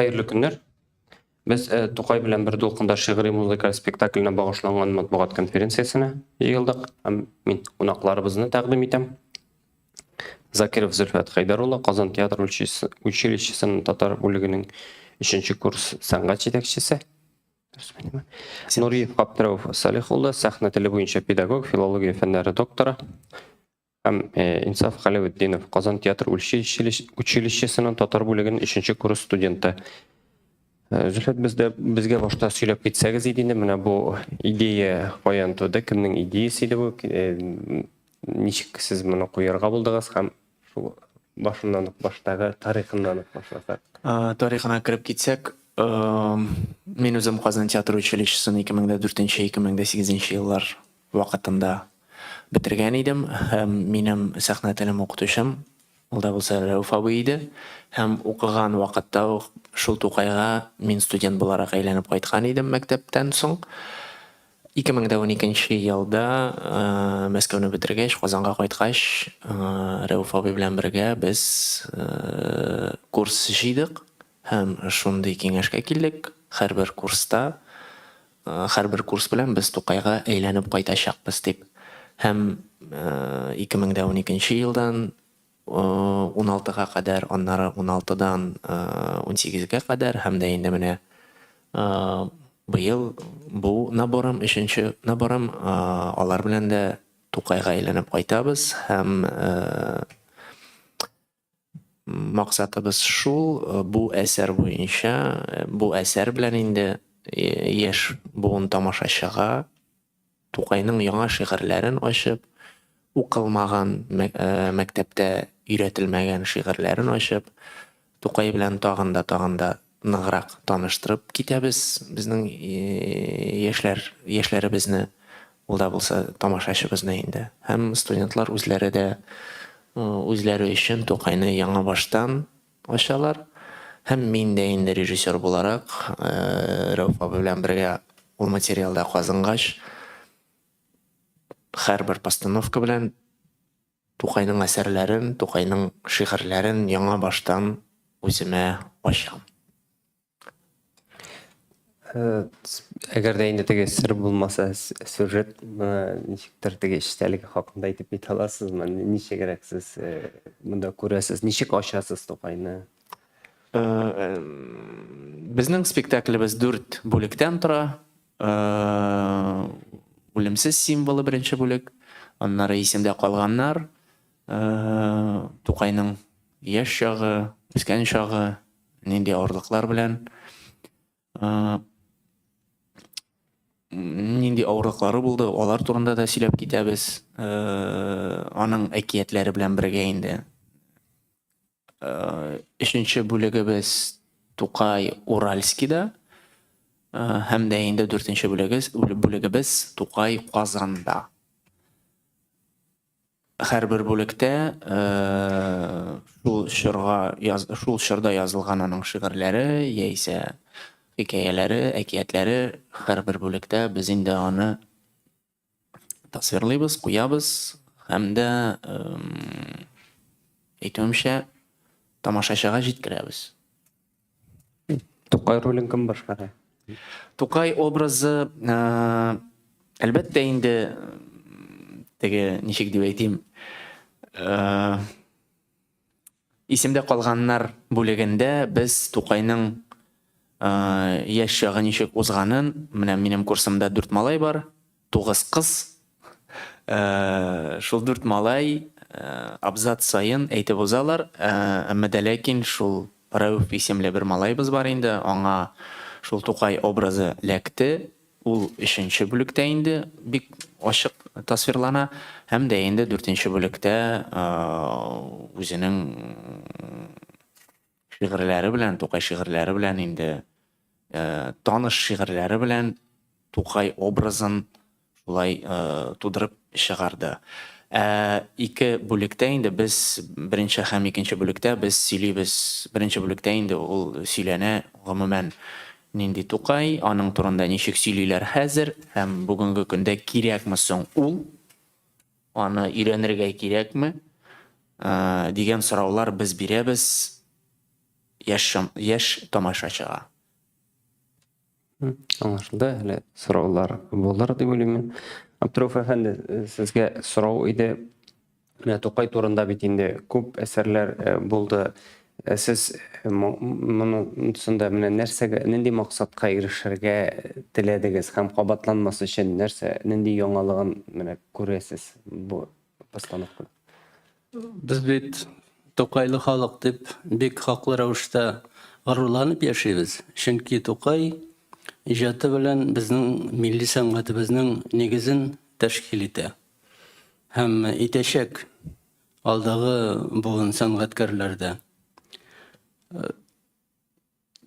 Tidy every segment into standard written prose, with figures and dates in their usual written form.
Хәерле көннәр. Без э, Тукай белән бер дулкында шигъри музыкаль спектакленә багышланган матбугат конференциясенә җыелдык. Һәм мин кунакларыбызны тәкъдим итәм. Закиров Зөлфәт Хәйдәр улы, Казан театр училищесының татар бүлегенең 3 курс сәнгать җитәкчесе. Нуриев Габдрәүф Салих улы, сәхнә теле буенча педагог, филология фәннәре докторы. Һәм э, Инсаф Хәләветдинов, Казан театр училищесының татар бүлегенең 3 курс студенты. Э, Зөлфәт, бездә безгә башта сөйләп китсәгез иде инде, менә бу идея каян туды, кемнең идеясе иде бу, э, ничек сез моны куярга булдыгыз һәм шул башыннан ук баштагы тарихыннан ук башласак. Тарихына кереп китсәк, мин үзем Казан театр училищесын 2004-2008 еллар вакытында бетергән идем һәм минем сәхнә телем укытучым ул да булса Рәүф абый иде. Һәм укыган вакытта ук шул Тукайга мин студент буларак әйләнеп кайткан идем мәктәптән соң. 2012 елда Мәскәүне бетергәч, Казанга кайткач, Рәүф абый белән бергә без курс җыйдык һәм шундый киңәшкә килдек, һәрбер курста Һәрбер курс белән без Тукайга әйләнеп кайтачакбыз дип. Һәм 2012 елдан уналтыга кадәр, аннары уналтыдан унсигезгә кадәр һәм дә инде менә быел бу наборым, өченче наборым, алар белән дә Тукайга әйләнеп кайтабыз һәм Максатыбыз шул, бу әсәр буенча, бу әсәр белән инде яшь буын тамашачыга Тукайның яңа шигырьләрен ачып, укылмаган, мәктәптә өйрәтелмәгән шигырьләрен ачып, Тукай белән тагын да, тагын да ныграк таныштырып китәбез безнең яшьләр, яшьләребезне, ул да булса тамашачыбызны инде. Һәм студентлар үзләре дә үзләре өчен Тукайны яңа баштан ачалар. Һәм мин дә инде режиссер буларак, Рәүф абый белән бергә ул материалда казынгач, һәрбер постановка белән Тукайның әсәрләрен, Тукайның шигырьләрен яңа баштан үземә ачам. Э, әгәр дә инде теге сер булмаса, сюжет ничектер теге эчтәлеге хакында әйтеп китә аласызмы? Ничегрәк сез э, монда күрәсез, ничек ачасыз Тукайны? Э, безнең спектаклебез дүрт бүлектән тора. Үлемсез символы беренче бүлек, аннары исемдә калганнар, Тукайның яшь чагы, үскән чагы, нинди авырлыклар белән нинди авырлыклары булды, алар турында да сөйләп китәбез. Аның әкиятләре белән бергә инде. Өченче бүлегебез Тукай Уральскида һәм дә инде дүртенче бүлегебез, бүлегебез Тукай Казанда. Һәрбер бүлектә шул чорга яз, шул чорда язылган аның шигырьләре яисә хикәяләре, әкиятләре һәрбер бүлектә без инде аны тасвирлыйбыз, куябыз һәм дә әйтүемчә, тамашачыга җиткерәбез. Тукай ролен кем башкара? Тукай образы, әлбәттә инде, теге, ничек дип әйтим, Исемдә калганнар бүлегендә без Тукайның яшь чагы ничек узганын, менә минем курсымда дүрт малай бар, тугыз кыз. Шул дүрт малай абзац саен әйтеп узалар, әмма дә ләкин шул Рәүф исемле бер малаебыз бар инде, аңа шул Тукай образы ләкте. Ул өченче бүлектә инде бик ачык тасвирлана һәм дә инде дүртенче бүлектә үзенең шигырьләре белән, Тукай шигырьләре белән инде таныш шигырьләре белән Тукай образын шулай тудырып чыгарды. Ә ике бүлектә инде без беренче һәм икенче бүлектә без сөйлибез. Беренче бүлектә инде ул сөйләнә, гомумән, нинди Тукай, аның турында ничек сөйлиләр хәзер һәм бүгенге көндә кирәкме соң ул, аны өйрәнергә кирәкме, дигән сораулар без бирәбез. яшь яшь тамашачыга. Аңлашылды, әле сораулар булыр дип уйлыйм мин. Абдуров әфәнде, сезгә сорау иде. Менә Тукай турында бит инде күп әсәрләр э, булды. Э, сез э, монысында менә нәрсәгә, нинди максатка ирешергә теләдегез һәм кабатланмас өчен нәрсә, нинди яңалыгын менә күрәсез бу постановкада? Без бит Тукайлы халык дип бик хаклы рәвештә горурланып яшибез. Чөнки Тукай иҗаты белән безнең милли сәнгатебезнең нигезен тәшкил итә. Һәм итәчәк алдагы буын сәнгатькәрләр дә.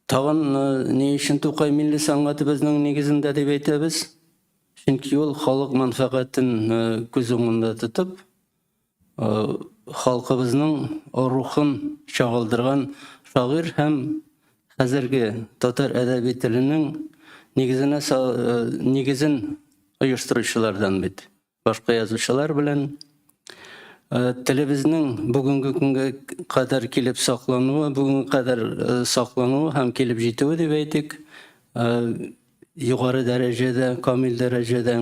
Тагын ни өчен Тукай милли сәнгатебезнең нигезендә дип әйтәбез? Чөнки ул халык мәнфәгатен күз уңында тотып, халкыбызның рухын чагылдырган шагыйрь һәм хәзерге татар әдәби теленең нигезенә нигезен оештыручылардан бит. Башка язучылар белән э, телебезнең бүгенге көнгә кадәр килеп саклануы, бүгенге кадәр э, саклануы һәм килеп җитүе дип әйтик, э, югары дәрәҗәдә, камил дәрәҗәдә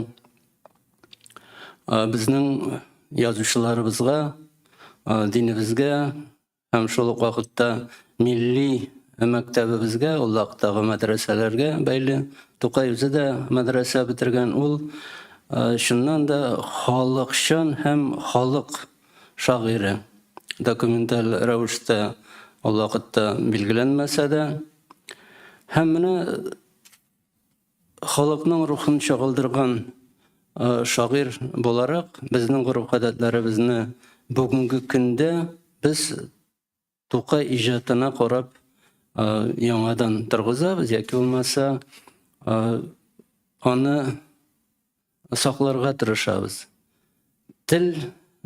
безнең язучыларыбызга, динебезгә Һәм шул ук вакытта милли мәктәбебезгә, ул вакыттагы мәдрәсәләргә бәйле. Тукай үзе дә мәдрәсә бетергән. Ул э, чыннан да халыкчан һәм халык шагыйре. Документаль рәвештә ул вакытта билгеләнмәсә дә. Һәм менә Халыкның рухын чагылдырган шагыйрь буларак, безнең гореф-гадәтләребезне бүгенге көндә без Тукай иҗатына карап яңадан торгызабыз яки булмаса аны сакларга тырышабыз. Тел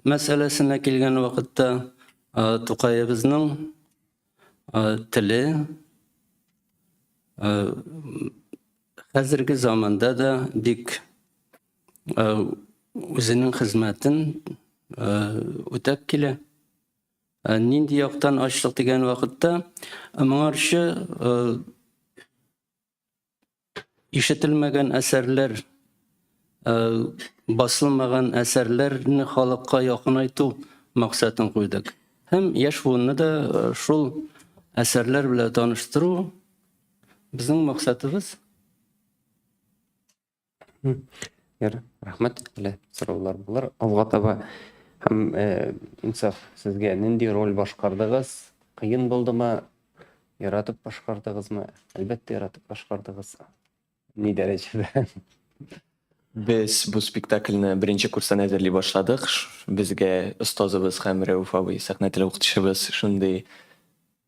мәсьәләсенә килгән вакытта Тукаебызның теле хәзерге заманда да бик үзенең хезмәтен үтәп килә. Нинди яктан ачлык дигән вакытта моңарчы Ишетелмәгән әсәрләр, басылмаган әсәрләрне халыкка якынайту максатын куйдык. Һәм яшь буынны да шул әсәрләр белән таныштыру безнең максатыбыз. Яр, рәхмәт. Әле сораулар булыр. Алга таба һәм Инсаф, сезгә нинди роль башкардыгыз? Кыен булдымы? Яратып башкардыгызмы? Әлбәттә, яратып башкардыгыз. Ни дәрәҗәдә? Без бу спектакльне беренче курстан әзерли башладык. Безгә остазыбыз һәм Рәүф абый, сәхнә теле укытучыбыз, шундый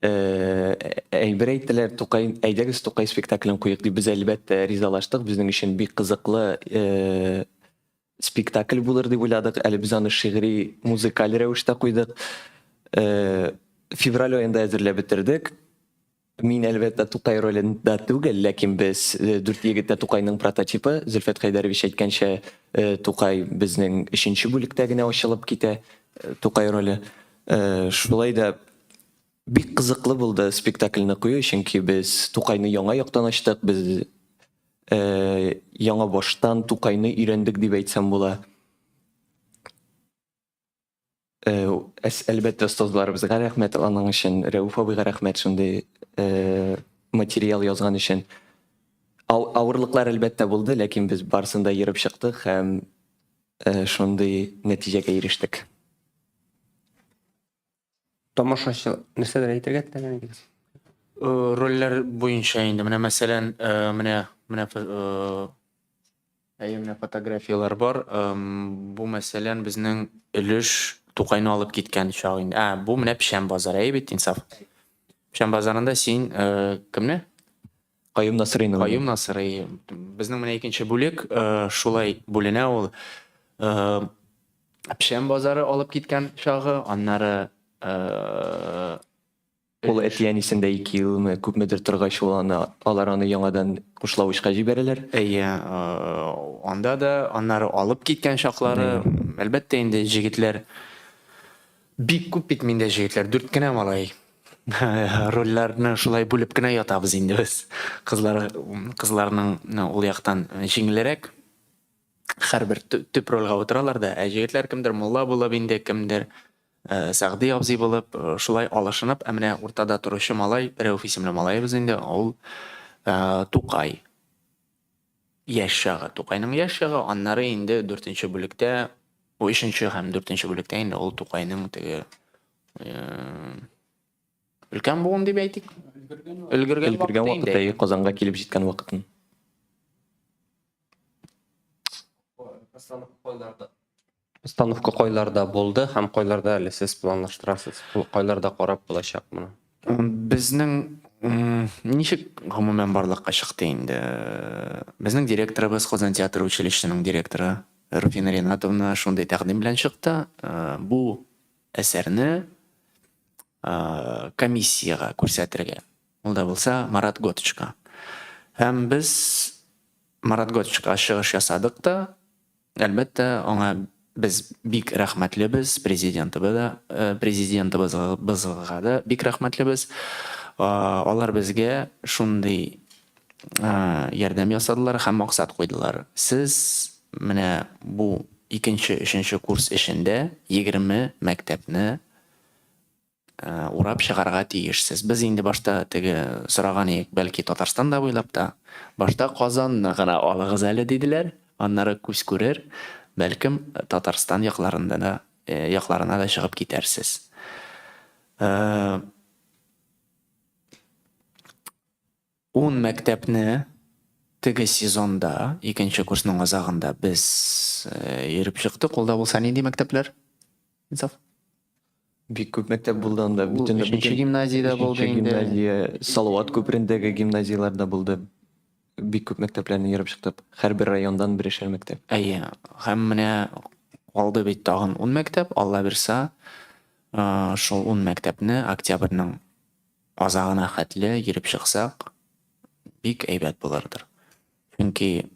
әйбер әйттеләр, Тукай, әйдәгез Тукай спектаклен куйык дип. Без әлбәттә ризалаштык. Безнең өчен бик кызыклы спектакль булыр дип уйладык. Әле без аны шигъри музыкаль рәвештә куйдык. Февраль аенда әзерләп бетердек. Мин, әлбәттә, Тукай ролендә түгел, ләкин без дүрт егеттә Тукайның прототипы, Зөлфәт Хәйдәрович әйткәнчә, Тукай безнең өченче бүлектә генә ачылып китә, Тукай роле. Шулай да бик кызыклы булды спектакльне кую, чөнки без Тукайны яңа яктан ачтык, без яңа баштан Тукайны өйрәндек дип әйтсәм була. Әлбәттә, остазларыбызга рәхмәт аның өчен, Рәүф абыйга рәхмәт шундый материал язган өчен. Авырлыклар әлбәттә булды, ләкин без барысын да ерып чыктык һәм шундый нәтиҗәгә ирештек. Тамашачы нәрсәдер әйтергә теләгән идегез? Рольләр буенча инде менә мәсәлән, менә менә Әйе, менә фотографияләр бар. Бу мәсәлән безнең өлеш Тукайны алып киткән чак инде. Ә, бу менә Печән базары, әйе бит, Инсаф? Печән базарында син э, кемне? Каюм Насырыйны. Каюм Насырый. Безнең менә икенче бүлек э, шулай бүленә ул. Э, Печән базары алып киткән чагы, аннары Ул әти-әнисендә ике елмы, күпмедер торгач, ул аны, алар аны яңадан Кушлавычка җибәрәләр. Әйе, анда да, аннары алып киткән чаклары, әлбәттә инде, җегетләр бик күп бит миндә җегетләр, дүрт кенә малай. Рольләрне шулай бүлеп кенә ятабыз инде без. Кызлар, кызларның ул яктан җиңелрәк. Һәрбер төп рольгә утыралар да, ә җегетләр кемдер мулла булып инде, кемдер Сәгъди абзый булып, шулай алышынып, ә менә уртада торучы малай, Рәүф исемле малаебыз инде, ул Тукай. Яшь чагы, Тукайның яшь чагы, аннары инде дүртенче бүлектә, бу өченче һәм дүртенче бүлектә инде ул Тукайның теге өлкән буын дип әйтик. Өлгергән Өлгергән вакыты вакыты, инде. Казанга килеп җиткән вакытын. Постановка кайларда булды һәм кайларда әле сез планлаштырасыз? Кайларда карап булачак моны? Безнең ничек гомумән барлыкка чыкты инде? Безнең директорыбыз, Казан театр училищесының директоры Руфина Ринатовна шундый тәкъдим белән чыкты. Бу әсәрне комиссиягә күрсәтергә. Ул да булса Марат Готычка. Һәм без Марат Готычка чыгыш ясадык та, әлбәттә, аңа без бик рәхмәтлебез, президентыбыз да, президентыбызга да бик рәхмәтлебез. Алар безгә шундый ярдәм ясадылар һәм максат куйдылар. Сез менә бу икенче, өченче курс эчендә 20 мәктәпне урап чыгарга тиешсез. Без инде башта теге сораган идек, бәлки Татарстан да буйлап та. Башта Казанны гына алыгыз әле диделәр, аннары күз күрер, бәлкем Татарстан якларында да якларына да чыгып китәрсез. Ун мәктәпне теге сезонда, икенче курсның азагында без йөреп чыктык. Ул да булса нинди мәктәпләр? Инсаф? Бик күп мәктәп булды анда. Бөтен өченче гимназиядә булды инде. Гимназия, Салават күперендәге гимназияләрдә булды. Бик күп мәктәпләрне йөреп чыктык. Һәрбер райондан берешәр мәктәп. Әйе. Һәм менә калды бит тагын 10 мәктәп. Алла бирса, шул 10 мәктәпне октябрьнең азагына хәтле йөреп чыксак, бик әйбәт булырдыр. Чөнки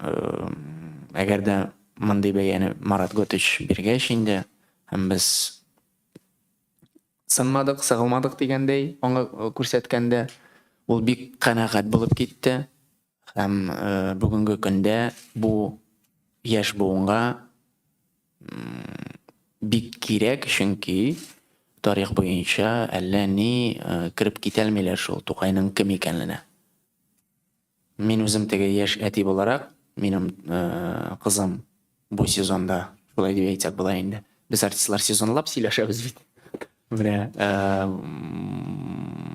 әгәр дә мондый бәяне Марат Готыч биргәч инде, һәм без сынмадык, сыгылмадык дигәндәй, аңа күрсәткәндә, ул бик канәгать булып китте. Һәм бүгенге көндә бу яшь буынга бик кирәк, чөнки тарих буенча әллә ни кереп китәлмиләр шул Тукайның кем икәнленә. Мин үзем теге яшь әти буларак, минем кызым бу сезонда, шулай дип әйтсәк була инде. Без артистлар сезонлап сөйләшәбез бит. Менә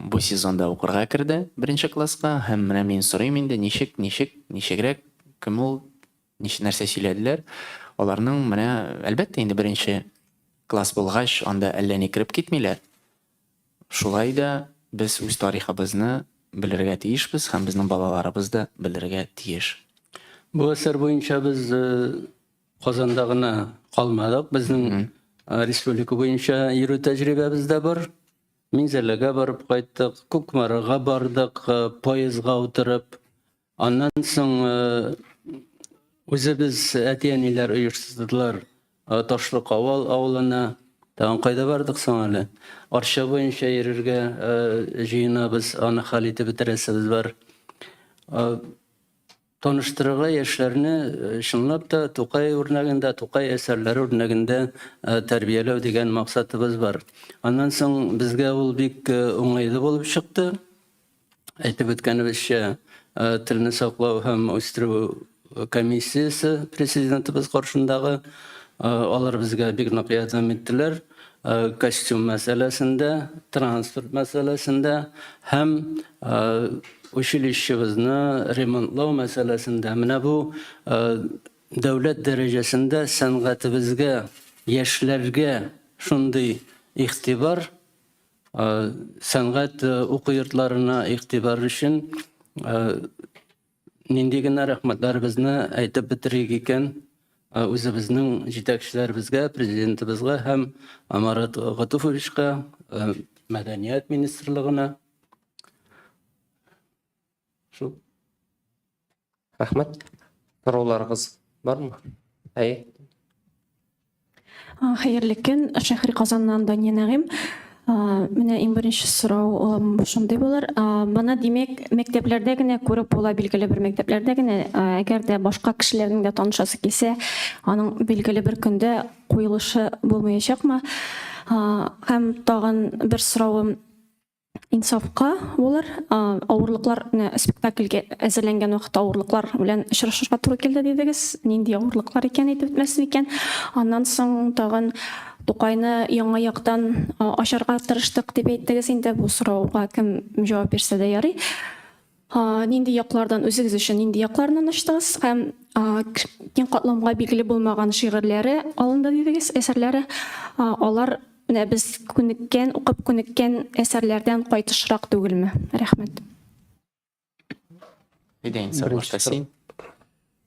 бу сезонда укырга керде беренче класска һәм менә мин сорыйм инде, ничек, ничек, ничегрәк, кем ул, ничек нәрсә сөйләделәр. Аларның менә, әлбәттә инде беренче класс булгач, анда әллә ни кереп китмиләр. Шулай да без үз тарихыбызны белергә тиешбез һәм безнең балаларыбыз да белергә тиеш. Бу әсәр буенча без Казанда гына калмадык. Безнең республика буенча йөрү тәҗрибәбез дә бар. Минзәләгә барып кайттык, Кукмарага бардык, поездга утырып. Аннан соң үзебез әти-әниләр оештырдылар Ташлы Кавал авылына. Тагын кайда бардык соң әле? Арча буенча йөрергә җыенабыз, аны хәл итеп бетерәсебез бар. Таныштырырга яшьләрне чынлап та Тукай үрнәгендә, Тукай әсәрләре үрнәгендә тәрбияләү дигән максатыбыз бар. Аннан соң безгә ул бик уңайлы булып чыкты. Әйтеп үткәнебезчә, телне саклау һәм үстерү комиссиясе президентыбыз каршындагы, алар безгә бик нык ярдәм иттеләр. Костюм мәсьәләсендә, транспорт мәсьәләсендә һәм училищебызны ремонтлау мәсьәләсендә. Менә бу дәүләт дәрәҗәсендә сәнгатебезгә, яшьләргә шундый игътибар, сәнгать уку йортларына игътибар өчен нинди генә рәхмәтләребезне әйтеп бетерик икән үзебезнең җитәкчеләребезгә, президентыбызга һәм Марат Гатуфовичка, мәдәният министрлыгына. Шул. Рәхмәт. Сорауларыгыз бармы? Әйе. Хәерле көн, Шәһри Казаннан Дания Нәгыйм. Менә иң беренче сорау шундый булыр. Моны, димәк, мәктәпләрдә генә күреп була, билгеле бер мәктәпләрдә генә. Әгәр дә башка кешеләрнең дә танышасы килсә, аның билгеле бер көндә куелышы булмаячакмы? Һәм тагын бер соравым Инсафка булыр. Авырлыклар, менә спектакльгә әзерләнгән вакытта авырлыклар белән очрашырга туры килде дидегез. Нинди авырлыклар икән әйтеп үтмәс микән? Аннан соң тагын Тукайны яңа яктан ачарга тырыштык дип әйттегез инде. Бу сорауга кем җавап бирсә дә ярый. Нинди яклардан үзегез өчен нинди якларыннан ачтыгыз һәм киң катламга билгеле булмаган шигырьләре алынды дидегез, әсәрләре. Алар менә без күнеккән, укып күнеккән әсәрләрдән кайтышрак түгелме? Рәхмәт. Әйдә, Инсаф, башта син.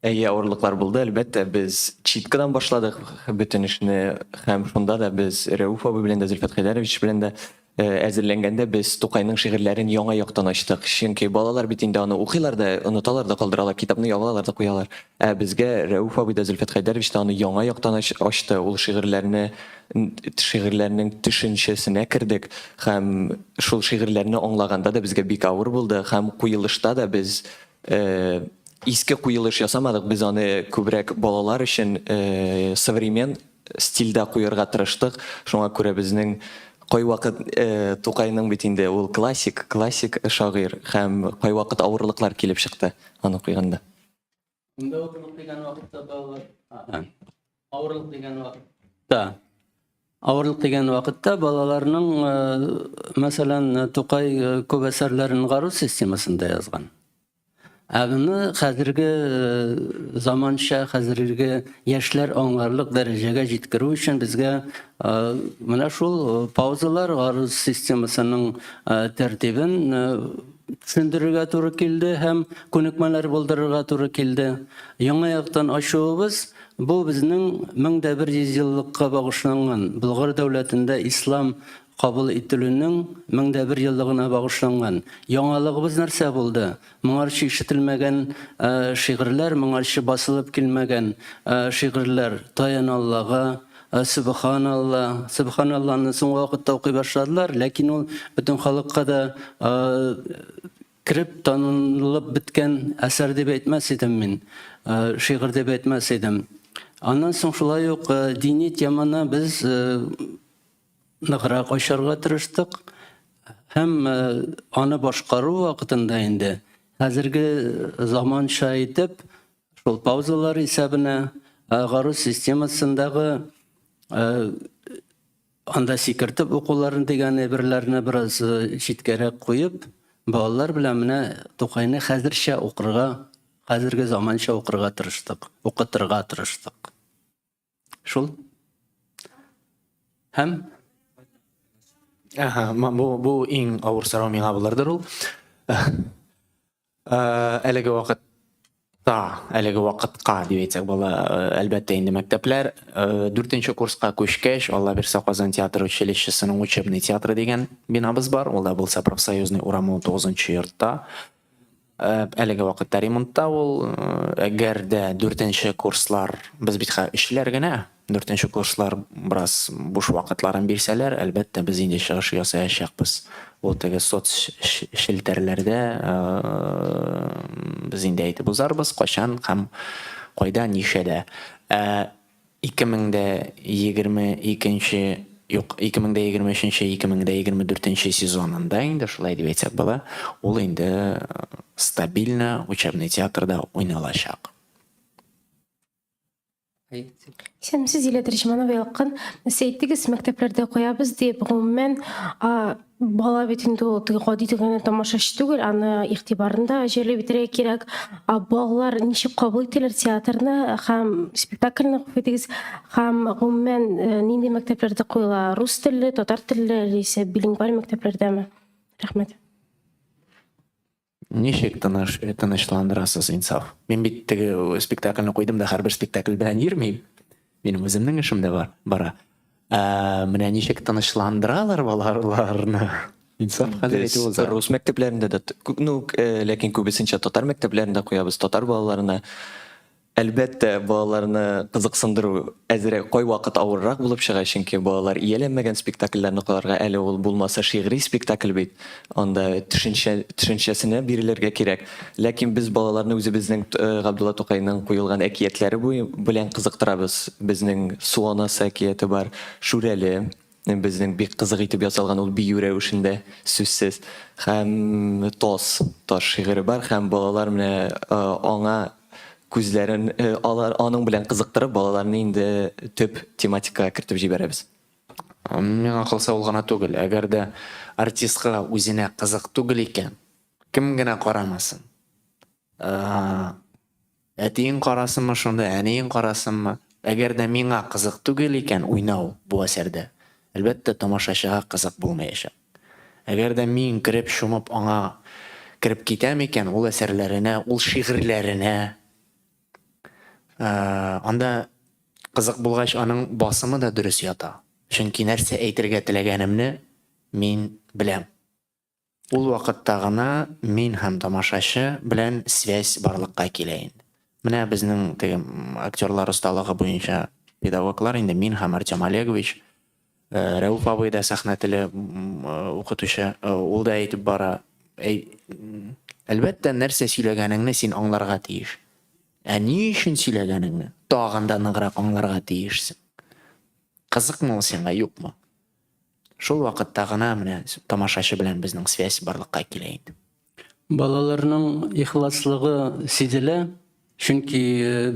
Әйе, авырлыклар булды, әлбәттә. Без читкадан башладык бөтен эшне һәм шунда да без Рәүф абый белән дә, Зөлфәт Хәйдәрович белән дә әзерләнгәндә без Тукайның шигырьләрен яңа яктан ачтык. Чөнки балалар бит инде аны укыйлар да, оныталар да, калдыралар, китапны ябалар да куялар. Ә безгә Рәүф абый да, Зөлфәт Хәйдәрович та аны яңа яктан ачты. Ул шигырьләрне шигырьләрнең төшенчәсенә кердек һәм шул шигырьләрне аңлаганда да безгә бик авыр булды һәм куелышта да без иске куелыш ясамадык, без аны күбрәк балалар өчен современ стильдә куярга тырыштык. Шуңа күрә безнең кайвакыт Тукайның бит инде ул классик, классик шагыйрь һәм кайвакыт авырлыклар килеп чыкты аны куйганда. Монда авырлык дигән вакытта балалар авырлык дигән вакытта авырлык дигән вакытта балаларның мәсәлән Тукай күп әсәрләрен гаруз системасында язган. Ә моны хәзерге заманча, хәзерге яшьләр аңларлык дәрәҗәгә җиткерү өчен безгә менә шул паузалар гаруз системасының тәртибен төшендерергә туры килде һәм күнекмәләр булдырырга туры килде. Яңа яктан ачуыбыз бу безнең 1100 еллыкка багышланган Болгар дәүләтендә ислам кабул ителүнең 1001 еллыгына багышланган. Яңалыгыбыз нәрсә булды? Моңарчы ишетелмәгән шигырьләр, моңарчы басылып килмәгән шигырьләр Таян Аллага, Сөбханалла, Сөбханалланы соңгы вакытта укый башладылар, ләкин ул бөтен халыкка да кереп танылып беткән әсәр дип әйтмәс идем мин, шигырь дип әйтмәс идем. Аннан соң шулай ук дини теманы без ныграк ачарга тырыштык һәм аны башкару вакытында инде хәзерге заманча итеп Шул паузалар исәбенә гаруз системасындагы анда сикертеп укуларын дигән әйберләрне бераз читкәрәк куеп, балалар белән менә Тукайны хәзерчә укырга, хәзерге заманча укырга тырыштык, укытырга тырыштык. Шул. Һәм Ага, бу бу иң авыр сорау миңа булырдыр ул. Әлеге вакытта, әлеге вакытка дип әйтсәк була, әлбәттә инде мәктәпләр дүртенче курска күчкәч, Алла бирсә, Казан театр училищесының учебный театры дигән бинабыз бар. Ул да булса Профсоюзный урамы 19 йортта. Әлеге вакытта ремонтта ул. Әгәр дә дүртенче курслар, без бит хәзер өчләр генә, Дүртенче курслар бераз буш вакытларын бирсәләр, әлбәттә, без инде чыгыш ясаячакбыз. Ул теге соц челтәрләрдә без инде әйтеп узарбыз, кайчан һәм кайда, ничәдә. Ә 2022 юк, 2023 2024 сезонында инде, шулай дип әйтсәк була, ул инде стабильно учебный театрда уйналачак. Исәнмесез, Зилә Тәрҗеманова Ялкын. Сез әйттегез, мәктәпләрдә куябыз дип. Гомумән, бала бит инде ул теге гади генә тамашачы түгел, аны игътибарын да җәлеп итәргә кирәк. Ә балалар ничек кабул итәләр театрны һәм спектакльне гафу итегез, һәм гомумән э, нинди мәктәпләрдә куела? Рус телле, татар телле, яисә билингваль мәктәпләрдәме? Рәхмәт. Ничек тыныш, тынычландырасыз, Инсаф? Мин бит теге спектакльне куйдым да һәрбер спектакль белән йөрмим. Минем үземнең эшем дә бар, бара. Ә, менә ничек тынычландыралар балаларны? Инсаф хәзер әйтеп уза. Рус мәктәпләрендә дә, ну, э, ләкин күбесенчә татар мәктәпләрендә куябыз, татар балаларына. Әлбәттә, балаларны кызыксындыру әзрәк кайвакыт авыррак булып чыга, чөнки балалар ияләнмәгән спектакльләрне карарга, әле ул булмаса шигъри спектакль бит, анда төшенчә, төшенчәсенә бирелергә кирәк. Ләкин без балаларны үзебезнең Габдулла Тукайның куелган әкиятләре буе белән кызыктырабыз. Безнең Су анасы әкияте бар, Шүрәле, безнең бик кызык итеп ясалган ул бию рәвешендә, сүзсез. Һәм Таз, таз шигыре бар һәм балалар менә аңа күзләрен алар аның белән кызыктырып, балаларны инде төп тематикага кертеп җибәрәбез. Миңа калса, ул гына түгел. Әгәр дә артистка үзенә кызык түгел икән, кем генә карамасын. Әтиең карасынмы шунда, әниең карасынмы, әгәр дә миңа кызык түгел икән уйнау бу әсәрдә, әлбәттә, тамашачыга кызык булмаячак. Әгәр дә мин кереп чумып аңа кереп китәм икән, ул әсәрләренә, ул шигырьләренә, анда кызык булгач, аның басымы да дөрес ята. Чөнки нәрсә әйтергә теләгәнемне мин беләм. Ул вакытта гына мин һәм тамашачы белән связь барлыкка килә инде. Менә безнең теге актерлар осталыгы буенча педагоглар инде мин һәм Артем Олегович, Рәүф абый да сәхнә теле укытучы, ул да әйтеп бара. Әлбәттә, нәрсә сөйләгәнеңне син аңларга тиеш. Ә ни өчен сөйләгәнеңне тагын да ныграк аңларга тиешсең. Кызыкмы ул сиңа, юкмы? Шул вакытта гына менә тамашачы белән безнең связь барлыкка килә инде. Балаларның ихласлыгы сизелә, чөнки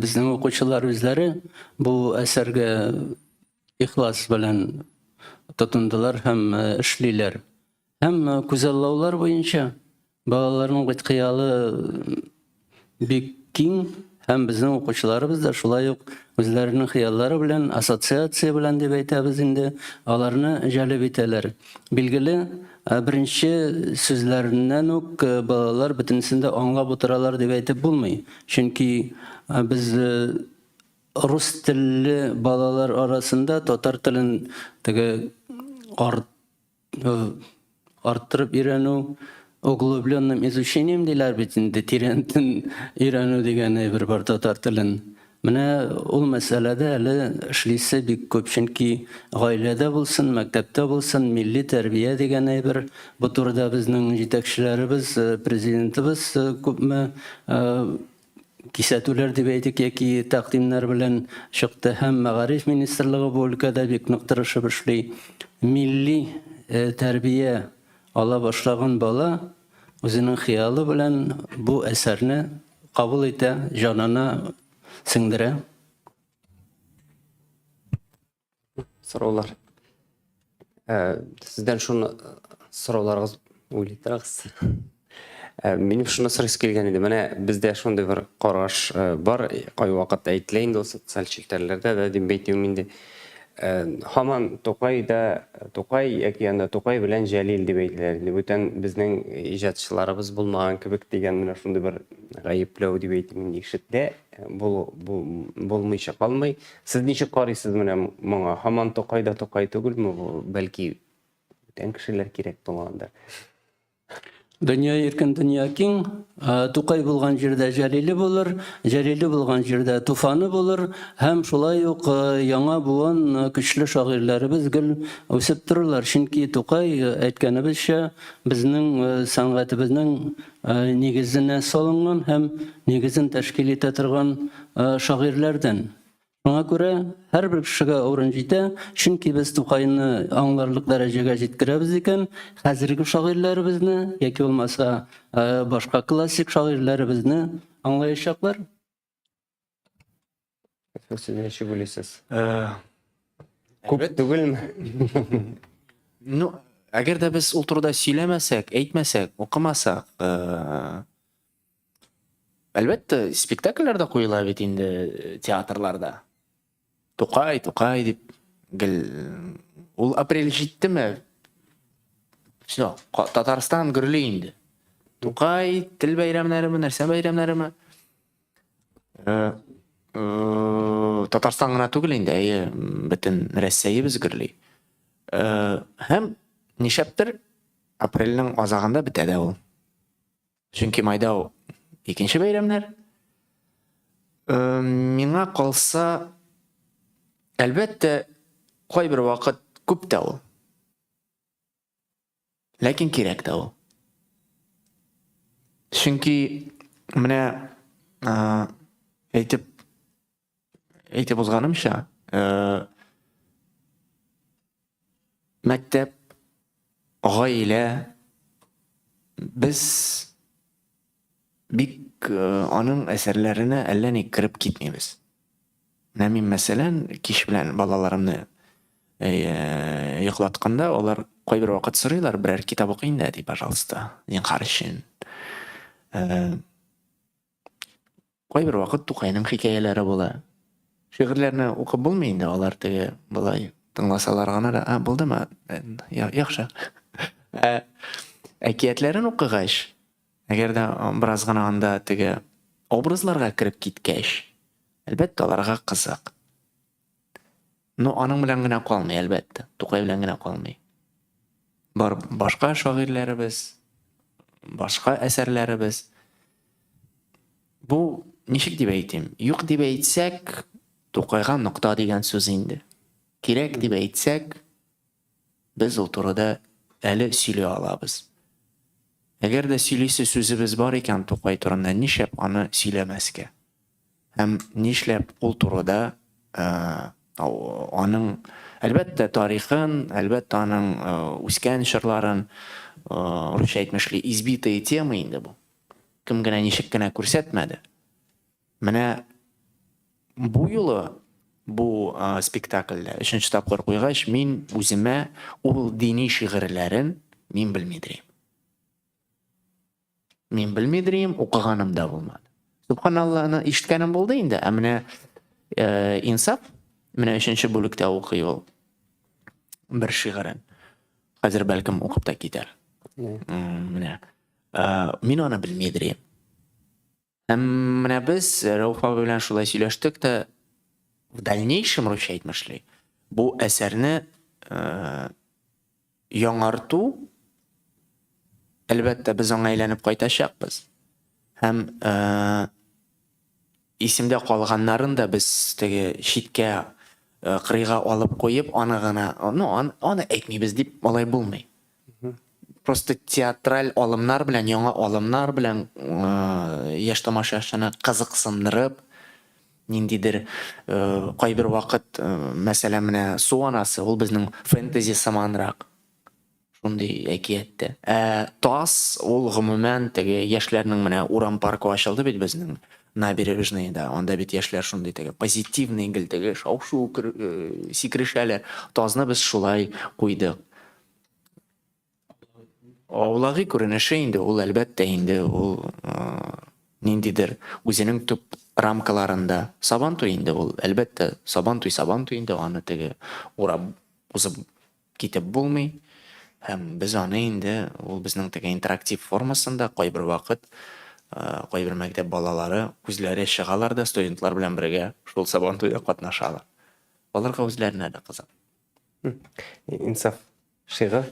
безнең укучылар үзләре бу әсәргә ихлас белән тотындылар һәм эшлиләр. Һәм күзаллаулар буенча балаларның бит хыялы бик киң һәм безнең укучыларыбыз да шулай ук үзләренең хыяллары белән, ассоциация белән дип әйтәбез инде, аларны җәлеп итәләр. Билгеле, беренче сүзләреннән үк балалар бөтенесен дә аңлап утыралар дип әйтеп булмый. Чөнки без рус телле балалар арасында татар телен теге арт арттырып өйрәнү, углубленным изучением диләр бит инде, тирәнтен өйрәнү дигән әйбер бар татар телен. Менә ул мәсьәләдә әле эшлисе бик күп, чөнки гаиләдә булсын, мәктәптә булсын, милли тәрбия дигән әйбер, бу турыда безнең җитәкчеләребез, президентыбыз күпме кисәтүләр дип әйтик яки тәкъдимнәр белән чыкты һәм мәгариф министрлыгы бу өлкәдә бик нык тырышып эшли. Милли э, тәрбия ала башлаган бала үзенең хыялы белән бу әсәрне кабул итә, җанына сеңдерә. Сораулар. Ә, сездән шуны э, сорауларыгыз уйлый торыгыз. Ә, минем шуны сорыйсы килгән иде. Менә бездә шундый бер караш э, бар, кайвакыт әйтелә инде ул социаль челтәрләрдә дә дип әйтүем инде. Э, һаман Тукай да Тукай яки анда Тукай белән Җәлил дип әйтелә инде. Бүтән безнең иҗатчыларыбыз булмаган кебек дигән менә шундый бер гаепләү дип әйтим инде ишетелә. Бул, бул, булмыйча калмый. Сез ничек карыйсыз менә моңа? Һаман Тукай да Тукай түгелме бу? Бәлки бүтән кешеләр кирәк булгандыр. Дөнья иркен, дөнья киң. Тукай булган җирдә Җәлиле булыр, Җәлиле булган җирдә Туфаны булыр һәм шулай ук яңа буын көчле шагыйрьләребез гел үсеп торырлар. Чөнки Тукай, әйткәнебезчә, безнең сәнгатебезнең нигезенә салынган һәм нигезен тәшкил итә торган шагыйрьләрдән. Шуңа күрә һәрбер кешегә урын җитә, чөнки без Тукайны аңларлык дәрәҗәгә җиткерәбез икән, хәзерге шагыйрьләребезне яки булмаса башка классик шагыйрьләребезне аңлаячаклар. Сез ничек уйлыйсыз? Күп түгелме? Ну, әгәр дә без ул турыда сөйләмәсәк, әйтмәсәк, укымасак, Әлбәттә, спектакльләр дә куела бит инде э, театрларда. Тукай, Тукай дип гел ул апрель җиттеме? Все, Татарстан гөрли инде. Тукай, тел бәйрәмнәреме, нәрсә бәйрәмнәреме? Э, э, Татарстан гына түгел инде, әйе, бөтен Рәсәебез гөрли. Һәм нишләптер апрельнең азагында бетә дә ул. Чөнки майда икенче бәйрәмнәр. Миңа калса, әлбәттә, кайбер вакыт күп тә ул. Ләкин кирәк тә ул. Чөнки менә әйтеп әйтеп узганымча, мәктәп, гаилә без бик аның әсәрләренә әллә ни кереп китмибез. Менә мин, мәсәлән, кич белән балаларымны йоклатканда, алар кайбер вакыт сорыйлар, берәр китап укы инде, әти, пожалуйста, зинһар өчен. Кайбер вакыт Тукайның хикәяләре була. Шигырьләрне укып булмый инде, алар теге болай тыңласалар гына да, а, булдымы? Яхшы. Ә әкиятләрен укыгач, әгәр дә бераз гына анда теге образларга кереп киткәч, әлбәттә, аларга кызык. Ну, аның белән генә калмый, әлбәттә. Тукай белән генә калмый. Бар башка шагыйрьләребез, башка әсәрләребез. Бу ничек дип әйтим? Юк дип әйтсәк, Тукайга нокта дигән сүз инде. Кирәк дип әйтсәк, без ул турыда әле сөйли алабыз. Әгәр дә сөйлисе сүзебез бар икән Тукай турында, нишләп аны сөйләмәскә? Һәм нишләп ул турыда аның, әлбәттә, тарихын, әлбәттә, аның үскән чорларын, русча әйтмешли, избитые темы инде бу. Кем генә ничек кенә күрсәтмәде. Менә бу юлы бу спектакльдә өченче тапкыр куйгач, мин үземә ул дини шигырьләрен мин белмидер идем. Мин белмидер идем, укыганым да булмады. Субханалланы ишеткәнем булды инде, ә менә э, Инсаф менә өченче бүлектә укый ул бер шигырен. Хәзер бәлкем укып та китәр. Менә. Э, мин аны белмидер идем. Һәм менә без Рәүф абый белән шулай сөйләштек тә, в дальнейшем, русча әйтмешли, бу әсәрне э, яңарту, әлбәттә, без аңа әйләнеп кайтачакбыз. Һәм э, исемдә калганнарын да без теге читкә э, кырыйга алып куеп, аны гына, ну, аны, аны әйтмибез дип алай булмый. Просто театраль алымнар белән, яңа алымнар белән э, яшь тамашачыны кызыксындырып, ниндидер э, кайбер вакыт, э, мәсәлән, менә Су анасы, ул безнең фэнтези сыманрак. Шундый әкияттә. Ә Тас ул гомумән теге яшьләрнең менә урам паркы ачылды бит безнең набережныйда. Анда бит яшьләр шундый теге позитивный гел теге шау-шу сикерешәләр. Тазны без шулай куйдык. Аулагый күренеше инде ул әлбәттә инде ул ниндидер үзенең төп рамкаларында Сабантуй инде ул әлбәттә Сабантуй Сабантуй инде аны теге урап узып китеп булмый һәм без аны инде ул безнең теге интерактив формасында кайбер вакыт кайбер мәктәп балалары үзләре чыгалар да студентлар белән бергә шул Сабантуйда катнашалар. Аларга үзләренә дә кызык. Инсаф шигырь.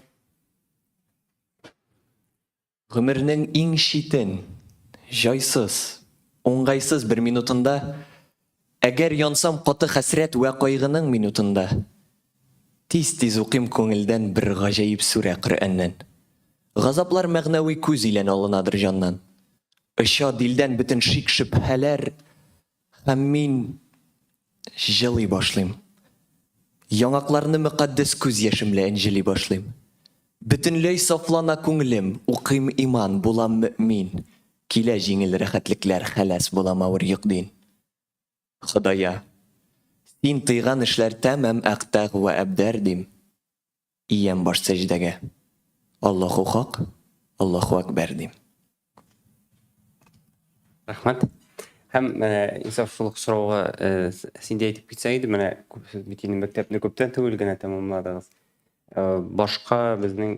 Гомернең иң читен, җайсыз, уңгайсыз бер минутында, әгәр янсам каты хәсрәт вә кайгының минутында, тиз-тиз укыйм күңелдән бер гаҗәеп сүрә Коръәннән. Газаплар мәгънәви күз илән алынадыр җаннан. Оча дилдән бөтен шик-шөбһәләр, Һәм мин җылый башлыйм. Яңакларны мөкатдәс күз яшемлә энҗели башлыйм. Бөтенләй сафлана күңелем, укыйм иман, булам мөэмин. Килә җиңел рәхәтлекләр, хәлас булам авыр йөкдин. Ходая, син тыйган эшләр тәмам әкътәгъ вә әбдәр, дим. Иям баш сәҗдәгә. Аллаһу хак, Аллаһу әкбәр, дим. Рәхмәт. Һәм э, Инсаф шул ук сорауга э, син дә әйтеп китсәң иде, менә күп сез бит инде мәктәпне күптән түгел генә тәмамладыгыз. Э, башка безнең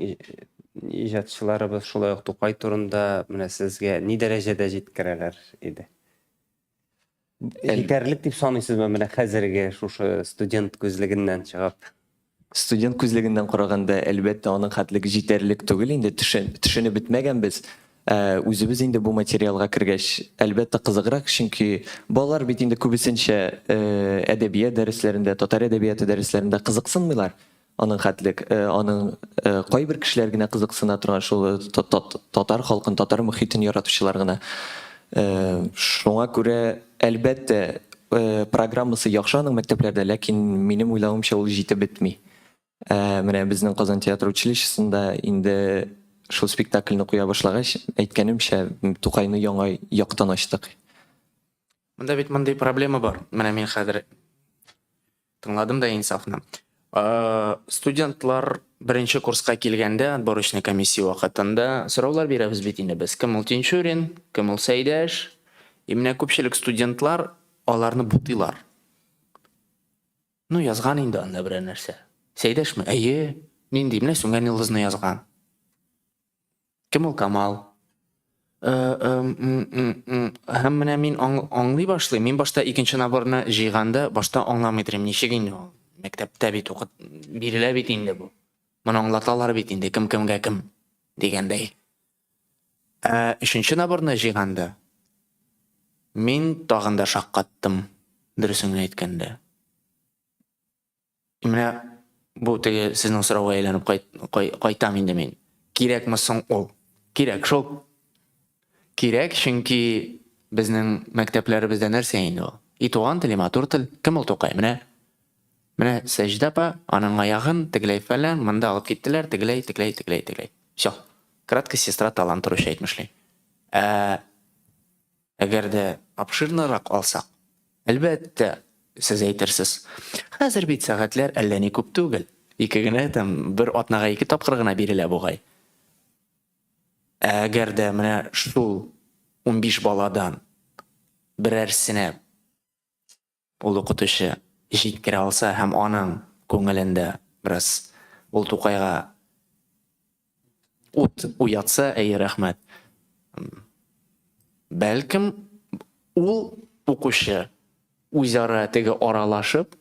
иҗатчыларыбыз шулай ук Тукай турында менә сезгә ни дәрәҗәдә җиткерәләр иде? Җитәрлек дип саныйсызмы менә хәзерге шушы студент күзлегеннән чыгып? Студент күзлегеннән караганда, әлбәттә, аның хәтлек җитәрлек түгел инде, төшенеп бетмәгәнбез. Ә үзебез инде бу материалга кергәч, әлбәттә, кызыграк, чөнки балалар бит инде күбесенчә әдәбият дәресләрендә, татар әдәбияты дәресләрендә кызыксынмыйлар аның хәтлек. Аның кайбер кешеләр генә кызыксына торган шул татар халкын, татар мохитен яратучылар гына. Шуңа күрә, әлбәттә, программасы яхшы аның мәктәпләрдә, ләкин минем уйлавымча ул җитеп бетми. Ә менә безнең Казан театр училищесында инде шул спектакльне куя башлагач, әйткәнемчә, Тукайны яңа яктан ачтык. Монда бит мондый проблема бар. Менә мин хәзер тыңладым да Инсафны. Студентлар беренче курска килгәндә, отборочный комиссия вакытында сораулар бирәбез бит инде без. Кем ул Тинчурин, кем ул Сәйдәш? И менә күпчелек студентлар аларны бутыйлар. Ну, язган инде анда берәр нәрсә. Сәйдәшме? Әйе. Нинди? Менә Сүнгән йолдызны язган. Кем ул Камал? Э, э, һәм менә мин аңлый башлыйм. Мин башта икенче наборны җыйганда башта аңламый торыйм, ничек инде ул? Мәктәптә бит укыт бирелә бит инде бу. Моны аңлаталар бит инде, кем кемгә кем дигәндәй. Ә өченче наборны җыйганда мин тагын да шаккаттым, дөресен генә әйткәндә. Менә бу теге сезнең сорауга әйләнеп кайт, кай, кайтам инде мин. Кирәкме соң ул? Кирәк шул. Кирәк, чөнки безнең мәктәпләребездә нәрсә инде ул? И туган тел, и матур тел. Кем ул Тукай? Менә Менә Сәҗдә апа, аның аягын тегеләй фәлән, монда алып киттеләр, тегеләй, тегеләй, тегеләй, тегеләй. Всё. Кратко сестра талант русча әйтмешли. Ә әгәр дә обширнырак алсак, әлбәттә, сез әйтерсез, хәзер бит сәгатьләр әллә ни күп түгел. Ике генә там, бер атнага ике тапкыр гына бирелә бугай. Ә әгәр дә менә шул 15 баладан берәрсенә Ул укытучы җиткерә алса һәм аның күңелендә бераз ул Тукайга ут уятса, әйе, рәхмәт. Бәлкем, ул укучы үзара теге аралашып,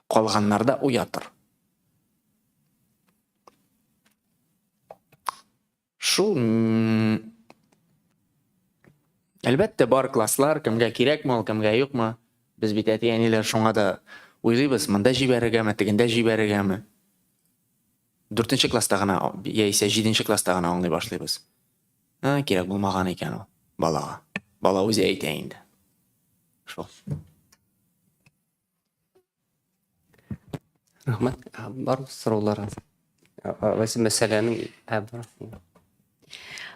калганнар да уятыр. Шул әлбәттә бар класслар, кемгә кирәкме ул, кемгә юкмы. Без бит әти-әниләр шуңа да уйлыйбыз, монда җибәрергәме, тегендә җибәрергәме. Дүртенче класста гына яисә җиденче класста гына аңлый башлыйбыз. Ә, кирәк булмаган икән ул балага. Бала үзе әйтә инде. Шул. Рәхмәт. Бар сораулар. Вәсе мәсьәләнең ә, бар.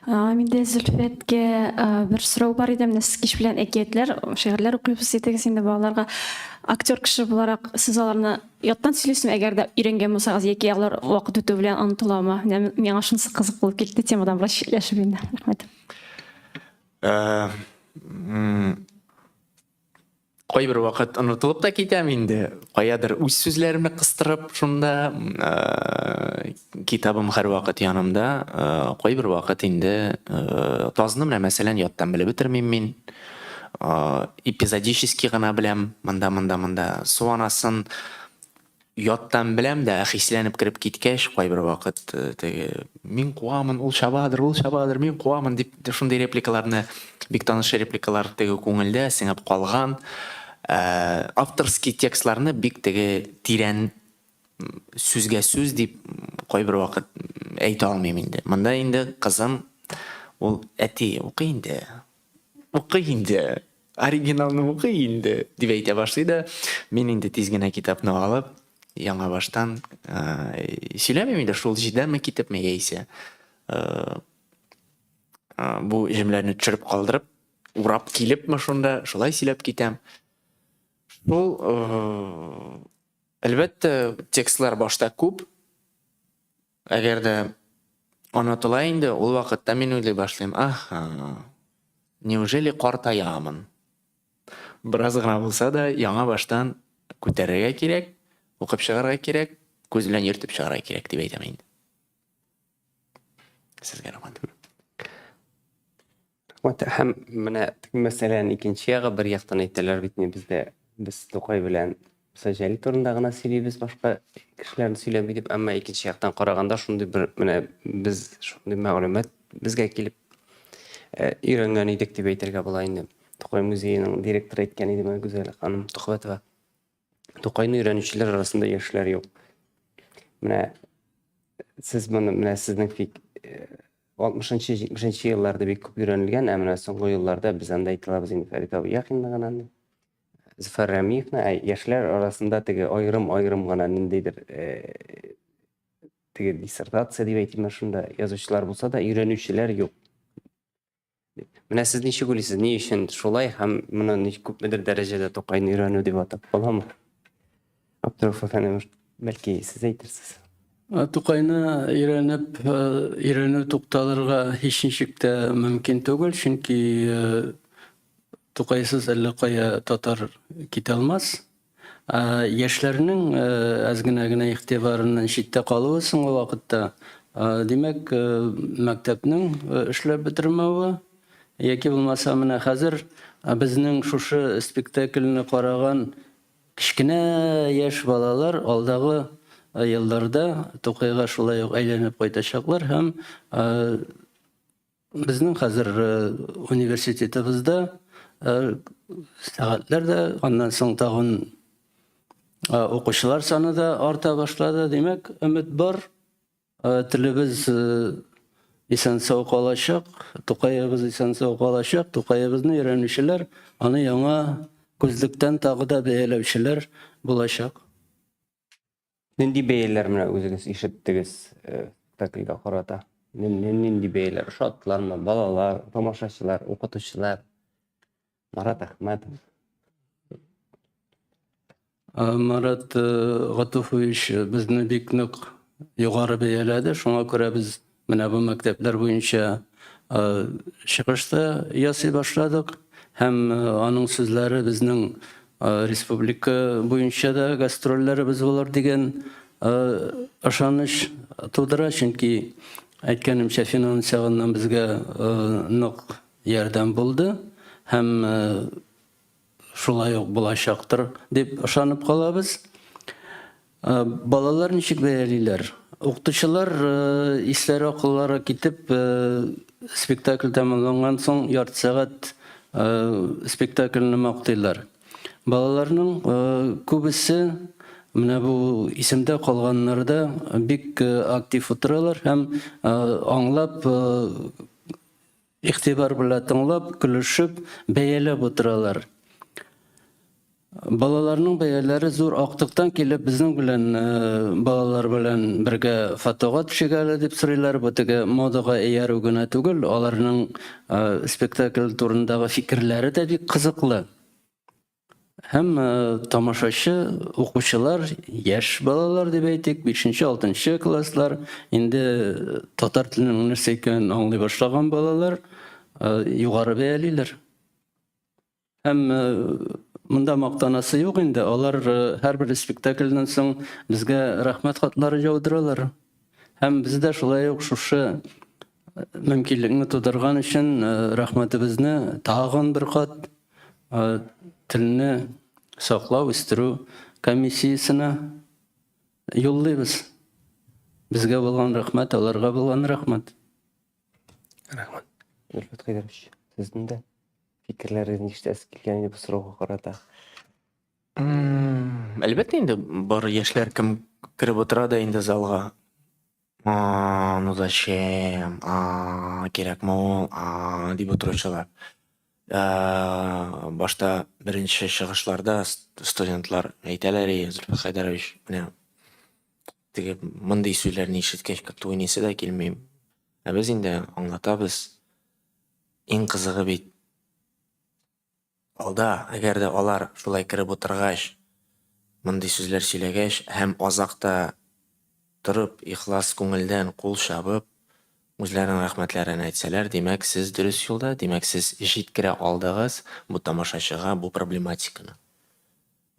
Миндә Зөлфәткә бер сорау бар иде. Менә сез кич белән әкиятләр, шигырьләр укыйбыз дидегез инде балаларга. Актер кеше буларак сез аларны яттан сөйлисезме, әгәр дә өйрәнгән булсагыз, яки алар вакыт үтү белән онытыламы? Менә миңа шунысы кызык булып китте, темадан бераз читләшеп инде. Рәхмәт. Кайбер вакыт онытылып та китәм инде. Каядыр үз сүзләремне кыстырып шунда, китабым һәрвакыт янымда. Кайбер вакыт инде тазны менә мәсәлән яттан белеп бетермим мин. Эпизодически гына беләм, монда, монда, монда. Су анасын Яттан беләм дә, ә хисләнеп кереп киткәч, кайбер вакыт э, теге мин куамын, ул чабадыр, ул чабадыр, мин куамын дип шундый репликаларны, бик таныш репликалар теге күңелдә сеңеп калган. Э, авторский текстларны бик теге тирән сүзгә сүз дип кайбер вакыт әйтә алмыйм инде. Монда инде кызым ул әти укый инде. Укый инде. Оригиналны укый инде, дип әйтә башлый да, мин инде тиз генә китапны алып, яңа баштан сөйләмим инде, шул җирдәнме китепме яисә бу җөмләне төшереп калдырып, урап килепме шунда, шулай сөйләп китәм. Шул, әлбәттә, текстлар башта күп. Әгәр дә онытыла инде, ул вакытта мин уйлый башлыйм, аһа, неужели картаямын? Бераз гына булса да, яңа баштан күтәрергә кирәк, укып чыгарга кирәк, күз белән йөртеп чыгарга кирәк дип әйтәм инде. Сезгә рәхмәт. Рәхмәт. Һәм менә мәсьәләнең икенче ягы, бер яктан әйтәләр бит инде бездә, без Тукай белән. Муса Җәлил турында гына сөйлибез, башка кешеләрне сөйләми дип, әмма икенче яктан караганда шундый бер менә без шундый мәгълүмат безгә килеп э, өйрәнгән идек дип әйтергә була инде. Тукай музееның директоры әйткән иде менә Гүзәл ханым Төхвәтова. Тукайны өйрәнүчеләр арасында яшьләр юк. Менә сез моны менә сезнең фик 60-нчы, 70-нче елларда бик күп өйрәнелгән, ә менә соңгы елларда без анда әйтә алабыз инде Фәрит абый Яхинны гына. Зөфәр Рәмиевны, ә яшьләр арасында теге аерым-аерым гына ниндидер э, теге диссертация дип әйтимме шунда язучылар булса да өйрәнүчеләр юк. Менә сез ничек уйлыйсыз, ни өчен шулай һәм моны ничек күпмедер дәрәҗәдә Тукайны өйрәнү дип атап буламы? Абдуров әфәндем, бәлки сез әйтерсез. Тукайны өйрәнеп, өйрәнү тукталырга һич ничек тә мөмкин түгел, чөнки Тукайсыз әллә кая татар китә алмас. Ә яшьләрнең әз генә генә игътибарыннан читтә калуы соңгы вакытта, димәк, мәктәпнең эшләп бетермәве яки булмаса менә хәзер безнең шушы спектакльне караган кечкенә яшь балалар алдагы елларда Тукайга шулай ук әйләнеп кайтачаклар һәм Безнең хәзер университетыбызда сәгатьләр дә, аннан соң тагын укучылар саны да арта башлады. Димәк, өмет бар. Телебез исән-сау калачак, Тукаебыз исән-сау калачак, Тукаебызны өйрәнүчеләр, аны яңа күзлектән тагы да бәяләүчеләр булачак. Нинди бәяләр менә үзегез ишеттегез э, спектакльгә карата? Нинди бәяләр? Ошаттылармы? Балалар, тамашачылар, укытучылар? Марат Әхмәтов. Марат э, Гатуфович безне бик нык югары бәяләде. Шуңа күрә без менә бу мәктәпләр буенча э, чыгыш та ясый башладык. Һәм аның сүзләре безнең республика буенча да гастрольләребез булыр дигән ышаныч тудыра, чөнки әйткәнемчә, финанс ягыннан безгә нык ярдәм булды һәм шулай ук булачактыр дип ышанып калабыз. Балалар ничек бәялиләр? Укытучылар исләре акыллары китеп, спектакль тәмамланган соң ярты сәгать спектакльне мактыйлар. Балаларның күбесе менә бу исемдә калганнары да бик актив утыралар һәм аңлап Игътибар белән тыңлап, көлешеп, бәяләп утыралар. Балаларның бәяләре зур актыктан килеп безнең белән э, балалар белән бергә фотога төшик әле дип сорыйлар. Бу теге модага иярү генә түгел, аларның э, спектакль турындагы фикерләре дә бик кызыклы. Һәм тамашачы, укучылар, яшь балалар дип әйтик, 5-нче, 6-нчы класслар, инде татар теленең нәрсә икәнен аңлый башлаган балалар югары бәялиләр. Һәм монда мактанасы юк инде, алар һәрбер спектакльдән соң безгә рәхмәт хатлары яудыралар. Һәм без дә шулай ук шушы мөмкинлекне тудырган өчен рәхмәтебезне тагын бер кат телне саклау, үстерү комиссиясенә юллыйбыз. Безгә булган рәхмәт, аларга булган рәхмәт. Рәхмәт. Зөлфәт Хәйдәрович, сезнең дә фикерләрегезне ишетәсе килгән иде бу сорауга карата. Әлбәттә инде, бар яшьләр кем кереп утыра да инде залга. А, ну зачем? А, кирәкме ул? А, дип утыручылар. Башта беренче чыгышларда студентлар әйтәләр, и, Зөлфәт Хәйдәрович, менә теге мондый сүзләрне ишеткәч, как-то уйныйсы да килми. Ә без инде аңлатабыз. Иң кызыгы бит Алда, әгәр дә алар шулай кереп утыргач, мондый сүзләр сөйләгәч һәм азакта торып, ихлас күңелдән кул чабып, үзләренең рәхмәтләрен әйтсәләр, димәк, сез дөрес юлда, димәк, сез җиткерә алдыгыз бу тамашачыга бу проблематиканы.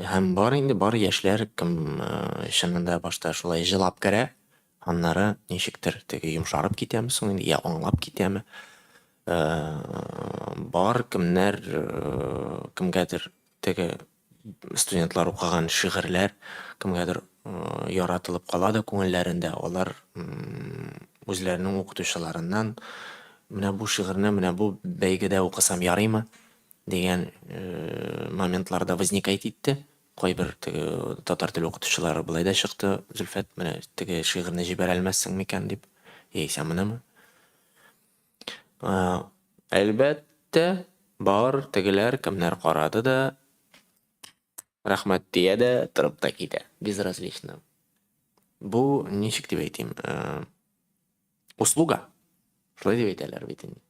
Һәм бар инде, бар яшьләр, кем чынында башта шулай җылап керә, аннары ничектер теге йомшарып китәме соң инде, я аңлап китәме. Бар кемнәр, кемгәдер теге студентлар укыган шигырьләр кемгәдер яратылып кала да күңелләрендә. Алар үзләренең укытучыларыннан менә бу шигырьне менә бу бәйгедә укысам ярыймы дигән моментлар да возникать итте. Кайбер теге татар теле укытучылары болай да чыкты, Зөлфәт, менә теге шигырьне җибәрә алмассың микән дип, яисә монымы. Әлбәттә, бар тегеләр кемнәр карады да, рәхмәт дия дә, торып та китә. Безразлично. Бу ничек дип әйтим, услуга. Шулай дип әйтәләр бит инде.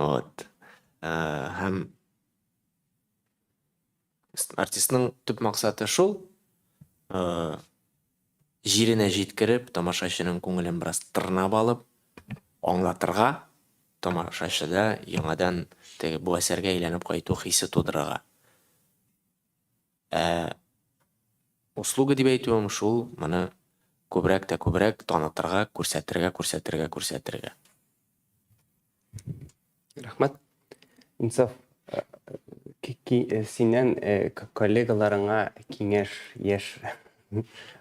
Вот. Һәм артистның төп максаты шул, җиренә җиткереп, тамашачының күңелен бераз тырнап алып, аңлатырга, тамашачыда яңадан теге бу әсәргә әйләнеп кайту хисе тудырырга. Ә услуга дип әйтүем шул, моны күбрәк тә күбрәк танытырга, күрсәтергә, күрсәтергә, күрсәтергә. Рәхмәт. Инсаф, э, э, синнән э, коллегаларыңа киңәш, яшь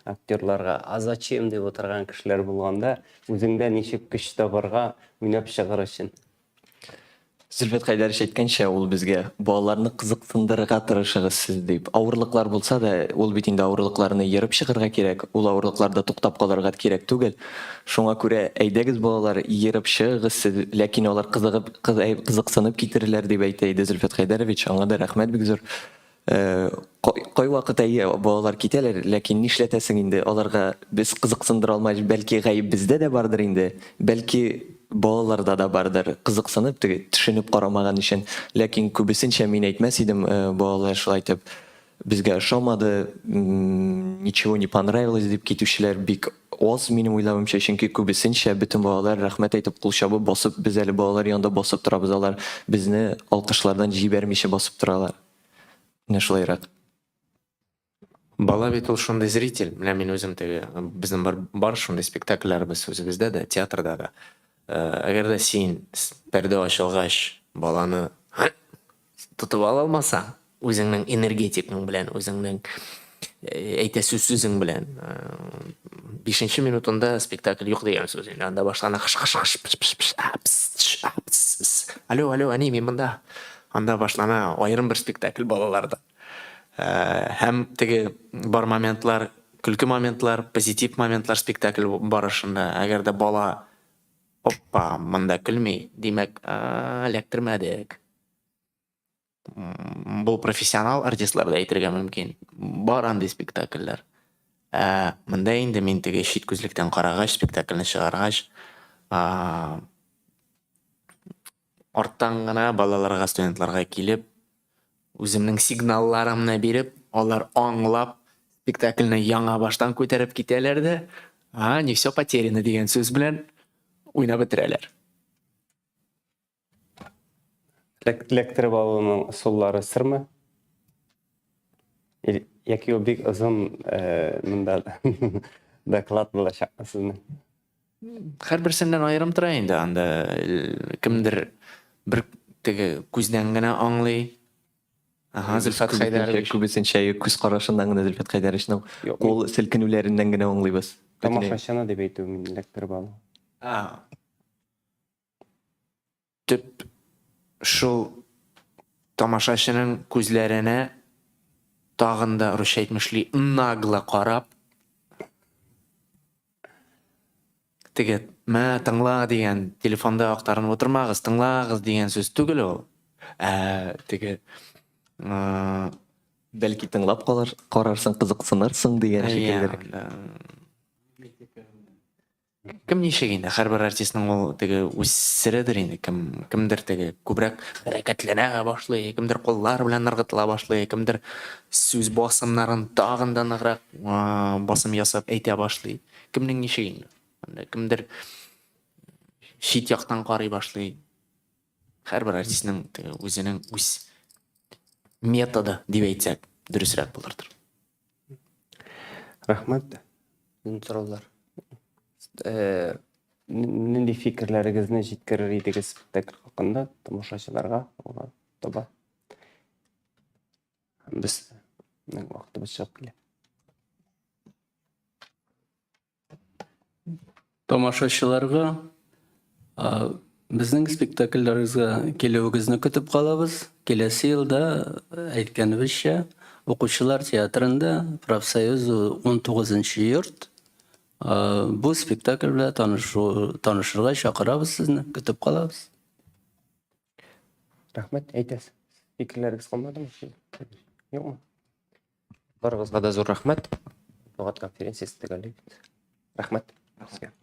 актерларга, а зачем дип утырган кешеләр булганда, үзеңдә ничек көч табарга, уйнап чыгыр өчен? Зөлфәт Хәйдәрович әйткәнчә, ул безгә балаларны кызыксындырырга тырышыгыз сез дип. Авырлыклар булса да, ул бит инде авырлыкларны ерып чыгарга кирәк, ул авырлыкларда туктап калырга кирәк түгел. Шуңа күрә, әйдәгез, балалар, ерып чыгыгыз сез, ләкин алар кызыгып, кызыксынып китерерләр дип әйтә иде Зөлфәт Хәйдәрович, аңа да рәхмәт бик зур. Кайвакыт әйе, балалар китәләр, ләкин нишләтәсең инде, аларга без кызыксындыра алмагач, бәлки гаеп бездә дә бардыр инде, бәлки балаларда да бардыр, кызыксынып, теге төшенеп карамаган өчен. Ләкин күбесенчә мин әйтмәс идем, балалар шулай итеп безгә ошамады, ничего не понравилось дип китүчеләр бик аз, минем уйлавымча, чөнки күбесенчә бөтен балалар рәхмәт әйтеп, кул чабып басып, без әле балалар янында басып торабыз, алар безне алкышлардан җибәрмичә басып торалар. Менә шулайрак. Бала бит ул шундый зритель. Менә мин үзем теге, безнең бар, бар шундый спектакльләребез үзебездә дә, театрда да. Әгәр дә син пәрдә ачылгач баланы тотып ала алмасаң, үзеңнең энергетикаң белән, үзеңнең әйтәсе сүзең белән, бишенче минутында спектакль юк дигән сүз инде. Анда башлана хыш хыш хыш пш пш пш а пс тш а пс с. Алло, алло, әни, мин монда. Анда башлана аерым бер спектакль балаларда. Һәм теге бар моментлар, көлке моментлар, позитив моментлар спектакль барышында. Әгәр дә бала опа, монда көлми, димәк, эләктермәдек. Бу профессионал артистлар да әйтергә мөмкин. Бар андый спектакльләр. Ә монда инде мин теге чит күзлектән карагач, спектакльне чыгаргач, арттан гына балаларга, студентларга килеп, үземнең сигналларымны биреп, алар аңлап, спектакльне яңа баштан күтәреп китәләр дә, а, не все потеряно дигән сүз белән уйнап бетерәләр. Эләктереп алуның ысуллары сырмы? Яки ул бик озын монда доклад булачак сезнең? Һәрберсеннән аерым тора инде анда кемдер бер теге күздән генә аңлый. Ага, Зөлфәт Хәйдәрович. Күбесенчә күз карашыннан гына Зөлфәт Хәйдәровичның кул селкенүләреннән генә аңлыйбыз. Тамашачыны дип әйтү мин эләктереп алу. Төп шул тамашачының күзләренә тагын да русча әйтмешли нагло карап, теге мә тыңла дигән телефонда актарынып утырмагыз, тыңлагыз дигән сүз түгел ул. Ә теге бәлки тыңлап калыр, карарсың, кызыксынырсың дигән шикеллерәк. Кем ничек инде, һәрбер артистның ул теге үз середер инде, кем кемдер теге күбрәк хәрәкәтләнә башлый, кемдер куллар белән ыргытыла башлый, кемдер сүз басымнарын тагын да ныграк басым ясап әйтә башлый. Кемнең ничек инде. Анда кемдер чит яктан карый башлый. Һәрбер артистның теге үзенең үз методы дип әйтсәк, дөресрәк булырдыр. Рәхмәт. Минем сораулар. Э, нинди фикерләрегезне җиткерер идегез спектакль хакында тамашачыларга алга таба? Без. Вакытыбыз чыгып килә. Тамашачыларга безнең спектакльләребезгә килүегезне көтеп калабыз. Киләсе елда, әйткәнебезчә, укучылар театрында профсоюз 19 йорт бу спектакль белән танышу, танышырга чакырабыз сезне, көтеп калабыз. Рәхмәт, әйтәсез. Фикерләрегез калмадымы? Юкмы? Барыгызга да зур рәхмәт. Матбугат конференциясе төгәллибез. Рәхмәт сезгә.